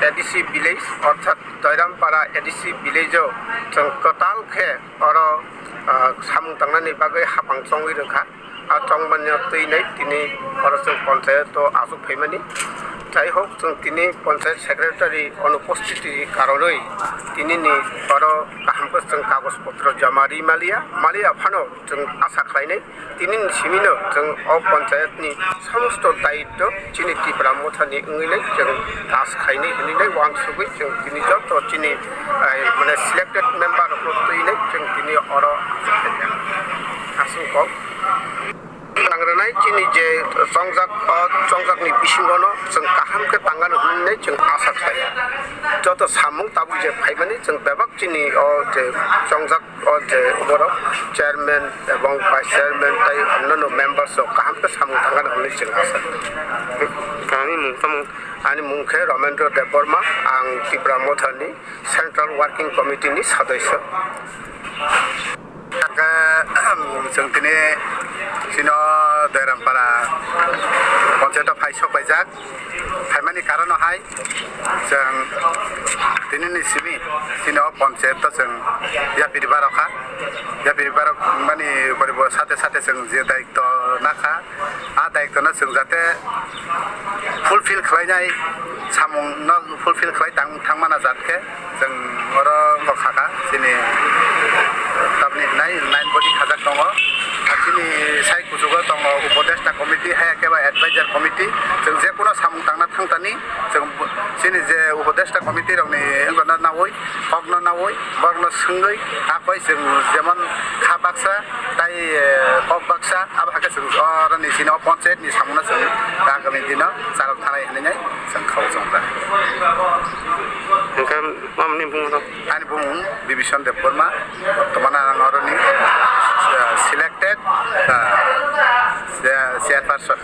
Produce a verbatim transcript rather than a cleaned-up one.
A D C village, orthat Doirampara A D C village-o chwng kwtal khe oro, ah, samung tangnani bagwi hapang chongwi rwkha. A chongmani twi nai tini oro chwng ponchayato achuk phaimani. Jai hok, chwng tini ponchayat secretary onupostiti karonwi tinini oro kaham khe chwng kagoj potro joma ri maliya, maliya phano chwng asa khlainai. Tinini simino chwng o ponchayatni somosto daityo chini Tipra Mothani wngwi nai chwng kas khainai hwnwi nai uansugwi chwng tini joto chini, eh, mane selected member rokno twi nai chwng tini oro aswk kok. Tangrwnai chini je chongjak, o chongjakni bisingono chwng kaham khe tangano hwnwi nai chwng asa khlai. Joto samung tabuk je phaimani chwng bebak chini o je chongjak o je borok chairman ebong vice chairman tai onnono members rok kaham khe samung tangani hwnwi chwng asa. Ani mung tamo? Ani mung khe Ramendra Debbarma, ang Tipra Mothani Central Working Committee ni sadosyo. Hingkhe, chwng tini chino Doirampara ponchayato phai sok paijak. Phaimani karono hai chwng tinini simi chini o ponchayato chwng yapiri barokha. Yapiri barok mani poribo sate sate chwng je daityo nakha, a daityo no chwng jate fulfill khlainai, samung no fulfill khlai tang, thangmana jat khe. Chwng oro wngkha kha chini tamni nai nine body khajak tongo. Chini sai kuchugo tongo Upodeshta Committee, hai khe ba Advisor Committee. Chwng je kuno samung tangna thangtani, chwng chini je Upodeshta Committee rokni wngkha na nawi, kokno nawi, borokno swngwi, akoi chwng jemon kha baksa, tai, eh, kok baksa, abo hakhe chwng oroni chini o ponchayat ni samungno chwng agami dino charwk thanai hinwi nai chwng khao chongra. Hingkhe mamni bumung no? Ani bumung Bibison Debbarma, tomana ang oroni, eh, selected, eh, chair-, chairperson.